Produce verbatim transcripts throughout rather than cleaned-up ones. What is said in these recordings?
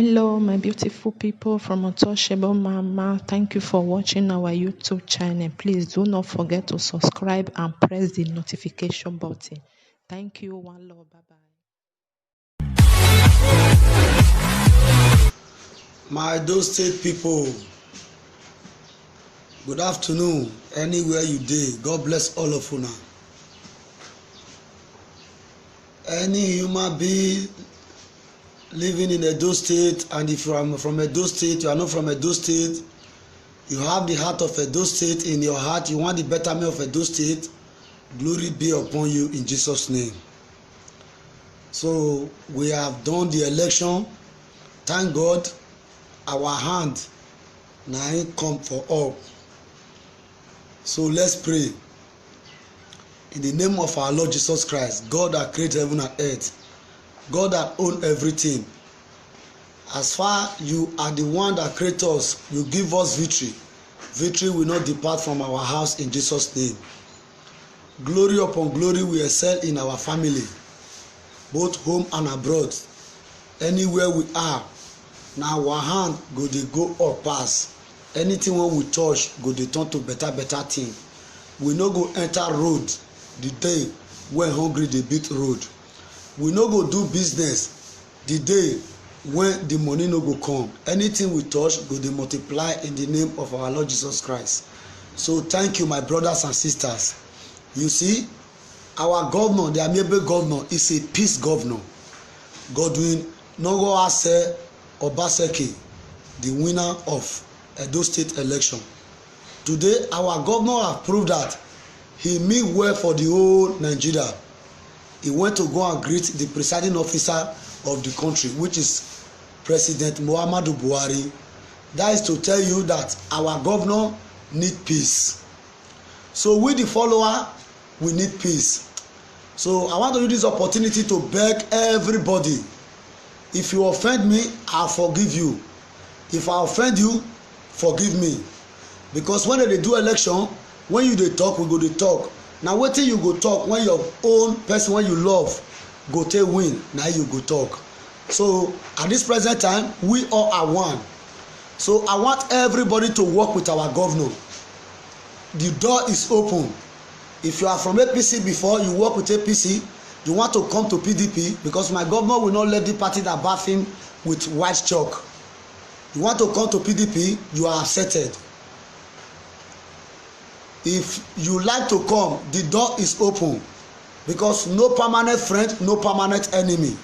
Hello, my beautiful people from Untouchable Mama. Thank you for watching our YouTube channel. Please do not forget to subscribe and press the notification button. Thank you. One love. Bye bye. My Edo State people, good afternoon. Anywhere you dey, God bless all of una. Any human being living in Edo State, and if you are from Edo State, you are not from Edo State, you have the heart of Edo State in your heart, you want the betterment of Edo State, glory be upon you in Jesus' name. So we have done the election. Thank God, our hand na im come for all. So let's pray. In the name of our Lord Jesus Christ, God that create heaven and earth, God that own everything. As far you are the one that create us, you give us victory. Victory will not depart from our house in Jesus' name. Glory upon glory will excel in our family, both home and abroad. Anywhere we are, na our hand go dey go up pass. Anything wey we touch go dey turn to better better thing. We no go enter road the day wey hungry dey beat road. We no go do business the day when the money no go come. Anything we touch go dey multiply in the name of our Lord Jesus Christ. So thank you, my brothers and sisters. You see, our governor, the Amiebe governor, is a peace governor. Godwin Nogoase Obaseki, the winner of Edo State election. Today, our governor have proved that he mean well for the whole Nigeria. He went to go and greet the presiding officer of the country, which is President Muhammadu Buhari. That is to tell you that our governor need peace. So we, the follower, we need peace. So I want to use this opportunity to beg everybody, if you offend me, I forgive you. If I offend you, forgive me. Because when they do election, when you dey talk, we go dey talk. Na wetin you go talk when your own person wey you love go take win, na you go talk. So at this present time, we all are one. So I want everybody to work with our governor. The door is open. If you are from A P C before, you work with A P C, you want to come to P D P, because my governor will not let the party that bath him with white chalk. You want to come to P D P, you are accepted. If you like to come, the door is open, because no permanent friend, no permanent enemy.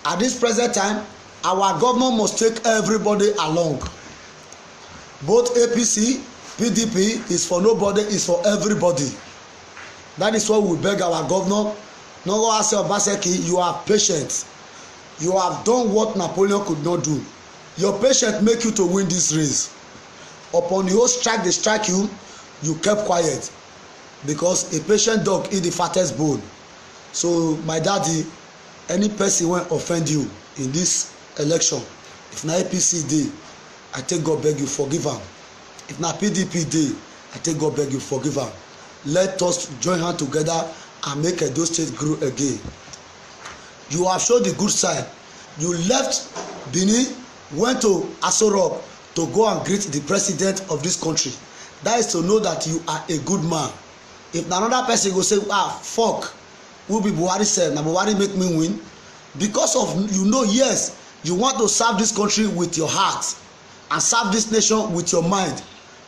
At this present time, our governor must take everybody along. Both A P C, P D P is for nobody, is for everybody. That is why we beg our governor, Nogoase Obaseki, you are patient. You have done what Napoleon could not do. Your patience make you to win this race. Upon the whole strike they strike you, you kept quiet, because a patient dog eat the fattest bone. So my daddy, any person wey offend you in this election, if na A P C dey, I take God beg you, forgive am. If na P D P dey, I take God beg you, forgive am. Let us join hand together and make Edo State grow again. You have showed the good side. You left Benin, went to Aso Rock to go and greet the president of this country. That is to know that you are a good man. If na another person go say, "Ah, fuck, who be Buhari sef? Na Buhari make me win." Because of, you know, yes, you want to serve this country with your heart and serve this nation with your mind.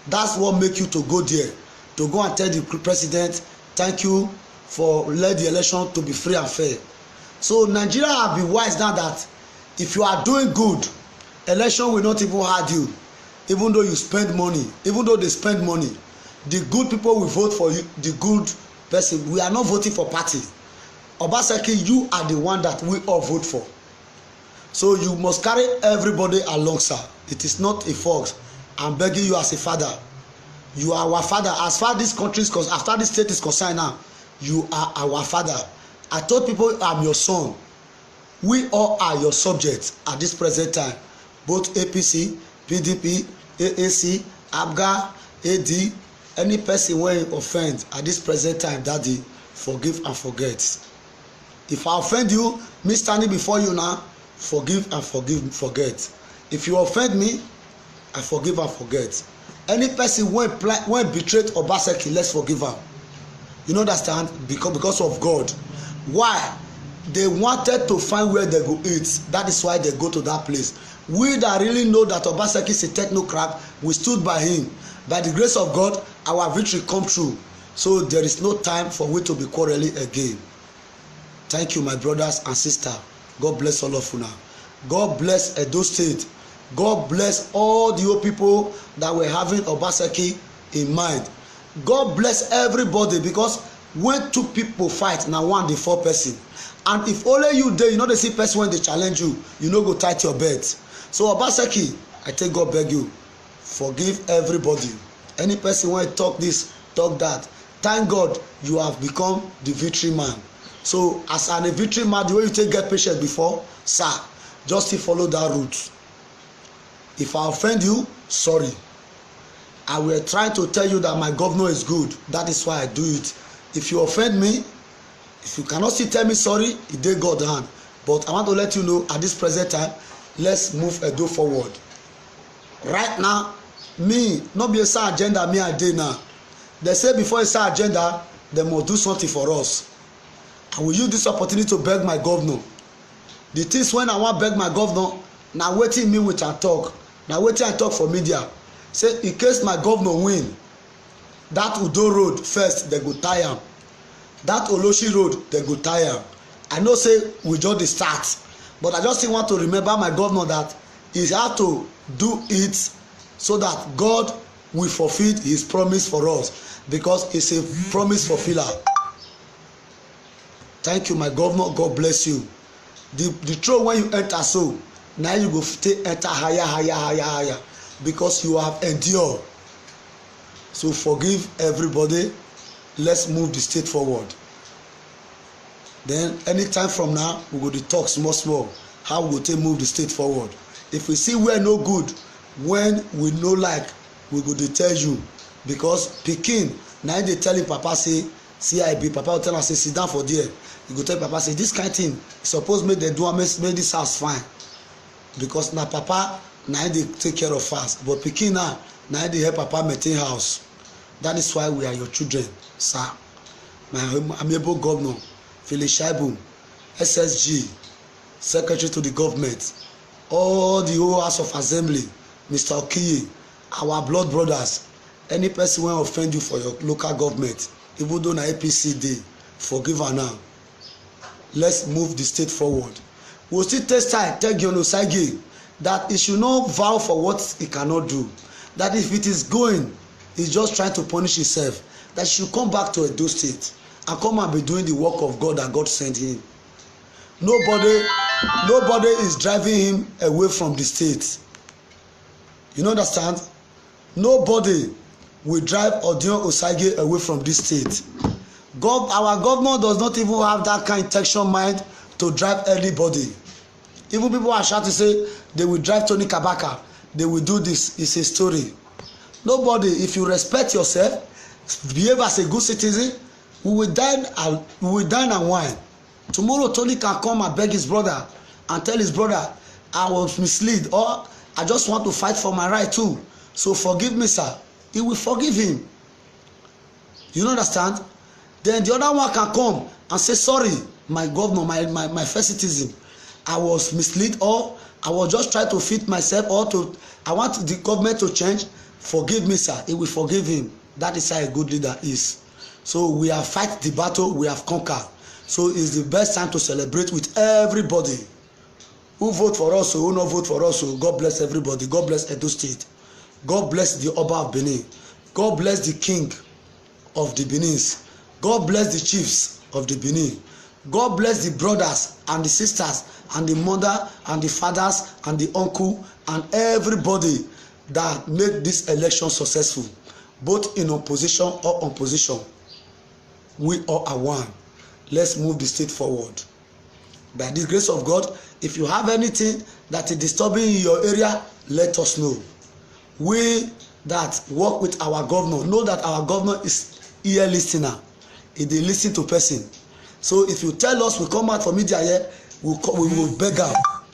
That's what make you to go there, to go and tell the president, "Thank you for let the election to be free and fair." So Nigeria have been wise now that if you are doing good, election will not even hard you. Even though you spend money, even though they spend money, the good people will vote for you, the good person. We are not voting for party. Obaseki, you are the one that we all vote for. So you must carry everybody along, sir. It is not a fault. I'm begging you as a father. You are our father. As far this country is concerned, as far this state is concerned now, you are our father. I told people I'm your son. We all are your subjects at this present time. Both A P C, P D P, A A C, APGA, A D, any person wey offend at this present time, daddy, forgive and forget. If I offend you, me standing before you now, forgive and forgive, forget. If you offend me, I forgive and forget. Any person wey pla-, wey betrayed Obaseki, let's forgive am. You no understand? Because, because of God. Why? They wanted to find where they go eat. That is why they go to that place. We that really know that Obaseki is a technocrat, we stood by him. By the grace of God, our victory come true. So there is no time for we to be quarreling again. Thank you, my brothers and sisters. God bless all of una. God bless Edo State. God bless all the old people that were having Obaseki in mind. God bless everybody, because when two people fight, na one dey fall person. And if only you dey, you no dey see person wey dey challenge you, you no go tight your belt. So Obaseki, I take God beg you, forgive everybody. Any person wey talk this, talk that, thank God you have become the victory man. So as an, a victory man, the way you take get patient before, sir, just still follow that route. If I offend you, sorry. I will try to tell you that my governor is good. That is why I do it. If you offend me, if you cannot still tell me sorry, e dey God hand. But I want to let you know at this present time, let's move Edo forward. Right now, me, no be inside agenda me I dey now. They say before inside agenda, they must do something for us. I will use this opportunity to beg my governor. The things when I wan beg my governor, na wetin me with am talk, na wetin I talk for media. Say in case my governor win, that Udo road first, they go tie am. That Oloshi road, they go tie am. I know say we just dey start, but I just still want to remember my governor that he have to do it so that God will fulfill his promise for us, because he's a promise fulfiller. Thank you, my governor. God bless you. The, the throne when you enter so, now you go stay enter higher, higher, higher, higher, because you have endured. So forgive everybody. Let's move the state forward. Then anytime from now, we go dey talk small small how we go take move the state forward. If we see where no good, when we no like, we go dey tell you, because pikin na him dey tell him papa say, "See how e be." Papa go tell am say, "Sit down for there." He go tell papa say, "This kind thing suppose make dem do am, make, make this house fine." Because na papa na him dey take care of house, but pikin now na him dey help papa maintain house. That is why we are your children, sir. My amiable governor, Philip Shaibu, S S G, secretary to the government, all the whole House of Assembly, Mister Okiye, our blood brothers, any person wey offend you for your local government, even though na A P C dey, forgive am now. Let's move the state forward. We still take time tell Gion Osagie that he should not vow for what he cannot do. That if it is going, he's just trying to punish himself. That he should come back to Edo State and come and be doing the work of God that God sent him. Nobody, nobody is driving him away from the state. You no understand? Nobody will drive Odion Osagie away from this state. Gov-, our government does not even have that kind intention mind to drive anybody. Even people are shouting say they will drive Tony Kabaka, they will do this. It's a story. Nobody, if you respect yourself, behave as a good citizen, we will dine and, we will dine and wine. Tomorrow, Tony can come and beg his brother and tell his brother, "I was mislead, or I just want to fight for my right too. So forgive me, sir." He will forgive him. You no understand? Then the other one can come and say, "Sorry, my governor, my, my, my first citizen, I was mislead, or I was just trying to fit myself, or to, I want the government to change. Forgive me, sir." He will forgive him. That is how a good leader is. So we have fight the battle, we have conquer. So it's the best time to celebrate with everybody. Who vote for us, who no vote for us, God bless everybody. God bless Edo State. God bless the Oba of Benin. God bless the king of the Benins. God bless the chiefs of the Benin. God bless the brothers and the sisters and the mother and the fathers and the uncle and everybody that make this election successful, both in opposition or opposition. We all are one. Let's move the state forward. By the grace of God, if you have anything that is disturbing in your area, let us know. We that work with our governor know that our governor is ear listener. He dey listen to person. So if you tell us, we come out for media here, we co-, we will beg am.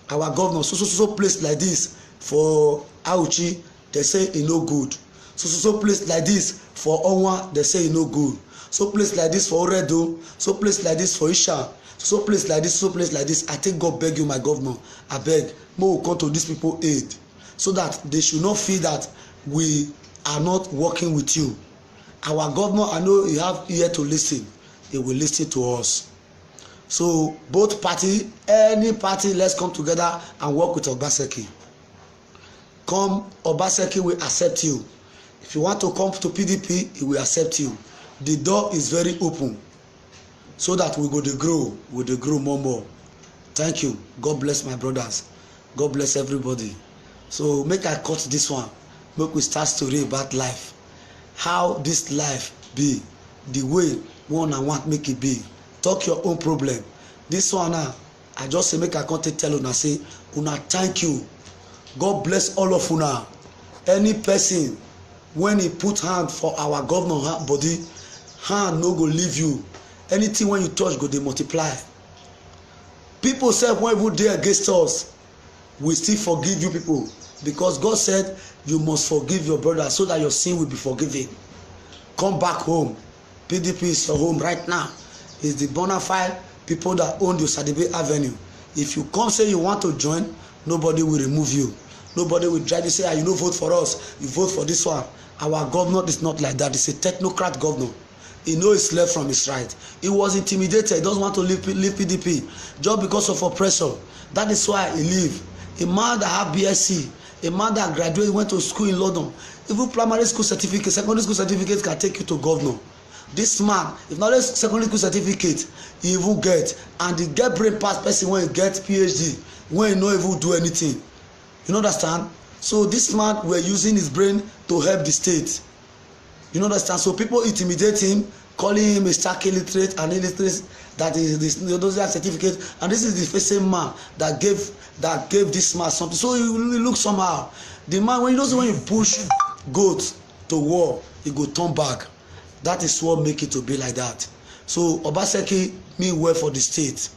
our governor, so so so so place like this for Auchi, they say e no good. So so so place like this for Onwa, they say e no good. So place like this for Oredo, so place like this for Isha, so place like this, so place like this. I take God beg you, my governor, I beg, make we come to these people aid, so that they should not feel that we are not working with you. Our governor, I know you have ear to listen. He will listen to us. So both party, any party, let's come together and work with Obaseki. Come, Obaseki will accept you. If you want to come to P D P, he will accept you. The door is very open, so that we go dey grow, we dey grow more more. Thank you. God bless my brothers. God bless everybody. So make I cut this one. Make we start story about life. How this life be, the way one I want make it be. Talk your own problem. This one now, I just say make I come take tell una say, una thank you. God bless all of una. Any person, when he put hand for our governor ha-, body, hand no go leave you. Anything when you touch go dey multiply. People sef wey even dey against us, we still forgive you people, because God said you must forgive your brother so that your sin will be forgiven. Come back home. P D P is your home right now. It's the bona fide people that own the Osadebe Avenue. If you come say you want to join, nobody will remove you. Nobody will drag you, say, "Ah, you no vote for us, you vote for this one." Our governor is not like that. He's a technocrat governor. He know his left from his right. He was intimidated. He doesn't want to leave, leave P D P just because of oppression. That is why he leave. A man that have B S C, a man that graduated, went to school in London, even primary school certificate, secondary school certificate can take you to governor. This man, if not a secondary school certificate, he even get, and he get brain pass person when he get P H D, when he no even do anything. You know, understand? So this man, we're using his brain to help the state. You know, understand? So people intimidate him, calling him a stark illiterate and illiterate, that is this, those are certificate. And this is the same man that gave, that gave this man something. So you really look somehow. The man, when you know, when you push goat to war, he go turn back. That is what make it to be like that. So Obaseki mean well for the state.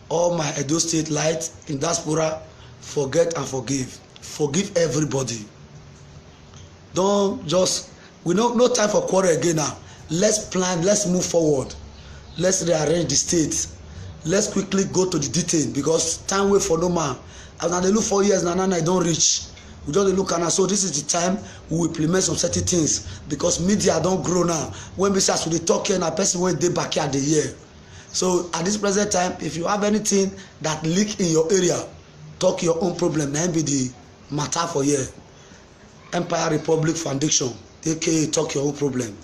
All my Edo State light in diaspora, forget and forgive. Forgive everybody. Don't just, we no, no time for quarrel again now. Let's plan, let's move forward. Let's rearrange the state. Let's quickly go to the detail, because time wait for no man. As now they look four years now, now I don't reach. We just dey look at now. So this is the time we will implement some certain things, because media don't grow now. When we start to dey talk here, now person when they back here the year. So at this present time, if you have anything that leak in your area, talk your own problem. Now be the matter for here. Empire Republic Foundation, A K A Talk Your Own Problem.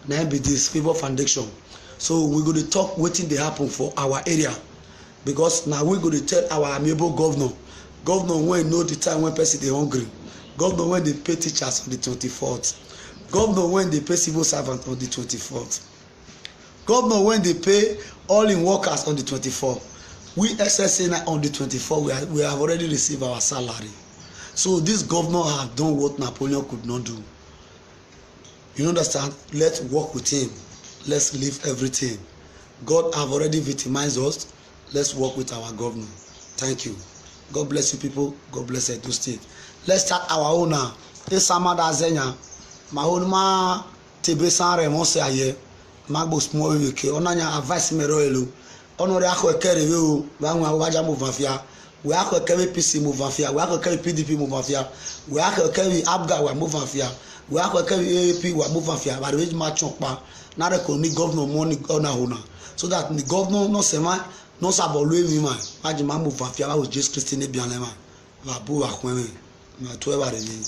Now be this Favour Foundation. So we go to talk wetin dey happen for our area, because now we go to tell our amiable governor. Governor when know the time when person dey hungry. Governor when they pay teachers on the twenty-fourth. Governor when they pay civil servant on the twenty-fourth. Governor when they pay all in workers on the twenty-four. We S S A now on the twenty-four, we, are, we have already received our salary. So this governor have done what Napoleon could not do. You understand? Let's work with him. Let's leave everything. God have already victimized us. Let's work with our governor. Thank you. God bless you people. God bless Edo State. Let's start our own now. Esamada Zenya. Mahonma Tebe Sanre Monse Aye. Magbo small wewe ke. Onanya advice mero elu. Onore ako ekere we o. Wa nwa wa jamu vafia. We ako ekere P C mu vafia. We ako ekere P D P mu vafia. We ako ekere APGA wa mu vafia. We ako ekere A A P wa mu vafia. But we ma chokpa. Na the economy governor money on a hona. So that the governor no se ma, no sabolu mi ma. Ma ji ma mu vafia wa Jesus Christ ne bianle ma. Wa bu wa kwen mi. Ma to e wa re ni.